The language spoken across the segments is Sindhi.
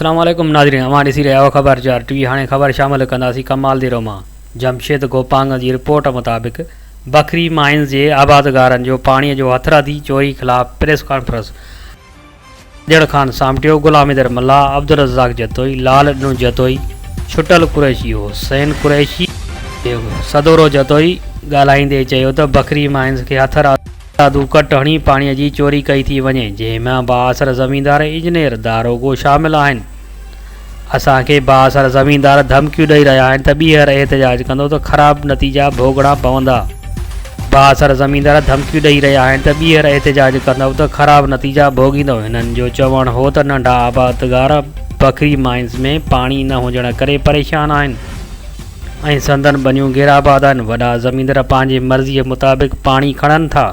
اسلام عليڪم ناظرين اوهان ڏسي رهيا آهيو خبر چار ٽي وي هاڻي خبر شامل ڪنداسين ڪمال ديرو مان جمشيد گوپانگ جي رپورٽ مطابق بکري مائنز جي آبادگارن جو پاڻي جو هٿرادي چوري خلاف پريس ڪانفرنس اجڙ خان سامٽيو غلام حيدر ملاح عبدالرزاق جتوئي لال ڏنو جتوئي ڇٽل قريشي حسين قريشي سدورو جتوئي ڳالهائيندي چيو ته بکري مائنز کي هٿرادو دادو ڪٽ هڻي پاڻي جي چوري ڪئي ٿي وڃي، جنهن مان بااثر زميندار، انجنيئر، داروغو شامل آهن. اسان کي بااثر زميندار ڌمڪيون ڏئي رهيا آهن ته ٻيهر احتجاج ڪندو ته خراب نتيجا ڀوڳڻا پوندا. بااثر زميندار ڌمڪيون ڏئي رهيا آهن ته ٻيهر احتجاج ڪندؤ ته خراب نتيجا ڀوڳيندؤ. هنن جو چوڻ هو ته ننڍا آبادگار بکري مائنز ۾ پاڻي نه هجڻ ڪري پريشان آهن. ۽ سندن ٻنيون غيرآباد آهن. وڏا زميندار پنهنجي مرضيء مطابق پاڻي کڻن ٿا.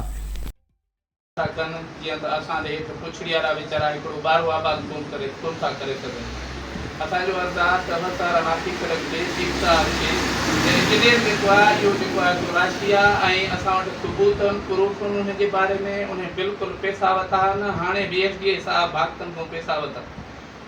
ٿا ڪن، جيئن ته اسان ڏي هيٺ پڇڙي وارا ويچارا هڪڙو ٻارو آباد ڪونه ڪري ڪونه ٿا ڪري سگهن. اسان جو عرض آ ته وس وارن آفيسرن کي، چيف صاحب کي ته انجنيئر جيڪو آ اهو جيڪو آ هڪڙو راشي آ ۽ اسان وٽ ثبوت آهن، پروف آهن ان جي باري ۾ انهي بلڪل پئسا وتا آهن، هاڻي به ايس ڊي اي صاحب ڀاڳتن کان پئسا وتا.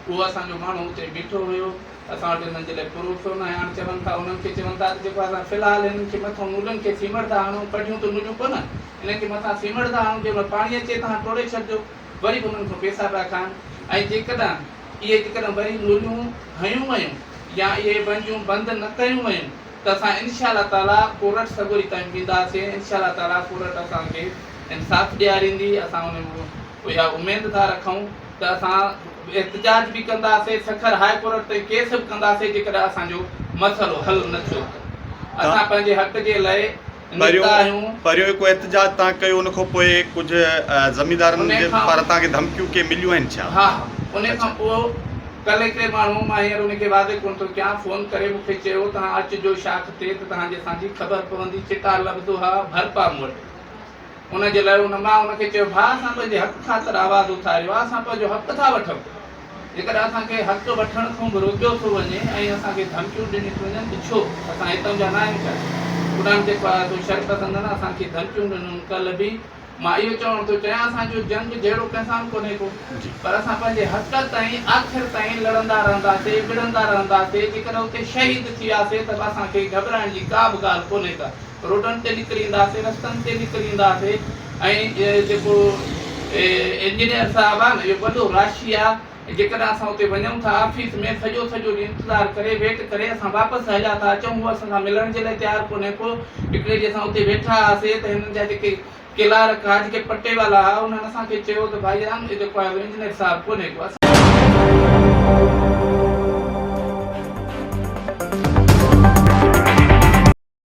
اهو اسان جو ماڻهو اتي بيٺو هيو. اسان وٽ انهن جي لاء پروف نه آهي. هاڻ چون ٿا انهن کي چون ٿا ته جيڪو اسان في الحال هنن کي مٿئون نولن کي سيمڙ ٿا هڻون، ڪڍيون ته نوليون ڪونه، انهن کي مٿان سيمڙ ٿا هڻون، جنهن مهل پاڻي اچي تهان ٽوڙي ڇڏجو. وري به انهن کان پيسا پيا کائن ۽ جيڪڏهن اهي جيڪڏهن وري نوليون هنيون ويون يا اهي ونجون بند نه ڪيون ويون ته اسان انشاء الله تعاليٰ ڪورٽ سڳوري تائين وينداسين. انشاء الله تعاليٰ ڪورٽ اسان کي انصاف ڏياريندي. اسان ان اها اميد ٿا رکون ته اسان احتجاج به ڪنداسين، سکر هاء ڪورٽ تائين ڪيس به ڪنداسين جيڪڏهن اسان جو مسئلو حل نه ٿيو ته اسان پنهنجي حق جي لئه نڪتا آهيون. پهريون هڪ احتجاج توهان ڪيو ان کان پوء ڪجهه زميندارن جي پاران توهان کي ڌمڪيون ڪي مليون آهن ڇا؟ ها ها ان کان پوء ڪلهه هڪڙي ماڻهو مان هينئر ان کي واضح ڪونه ٿو ڪيان فون ڪري مون کي چيو توهان اچجو شاخ تي ته توهان جي اسان جي خبر پوندي چٽا لفظ هئا ڀرپا مون وٽ. ان جي لاء ان مان ان کي چيو، ڀاء اسان پنهنجي حق خاطر آواز اٿاريو آهي، اسان پنهنجو حق ٿا وٺون. جيڪڏهن اسان کي حق وٺڻ کان به روڪيو ٿو وڃي ۽ اسان کي ڌمڪيون ڏنيون ٿيون وڃن ته ڇو؟ اسان هتان جا ناهيون ڇا؟ انهن جيڪو آهي سو شرپسندن اسان کي ڌمڪيون ڏنون ڪلهه به. مان اهو چوڻ ٿو چاهيان اسان جو جنگ جهيڙو ڪنهن سان به ڪونهي ڪو پر اسان پنهنجي حق تائين آخر تائين لڙندا رهنداسي، وڙهندا رهنداسي، جيڪڏهن اتي شهيد ٿي وياسي ته به اسان کي گهٻرائڻ جي ڪا به ڳالهه ڪونهي ڪا. روڊن تي نڪري اينداسين، رستن تي نڪري اينداسين ۽ جيڪو انجنيئر صاحب آهي نه اهو وڏو راشي آهي جيڪڏهن اسان اتي وڃون ٿا آفيس ۾ سڄو سڄو ڏينهن انتظار ڪري ويٽ ڪري اسان واپس هليا ٿا اچون هو اسان سان ملڻ جي لاء تيار ڪونهي ڪو هڪڙي ڏينهن اسان اتي ويٺا هئاسين ته هنن جا جيڪي ڪلارڪ ها جيڪي پٽيوالا ها انهن اسان کي چيو ته ڀائي جان جيڪو آهي انجنيئر صاحب ڪونهي ڪو اسان.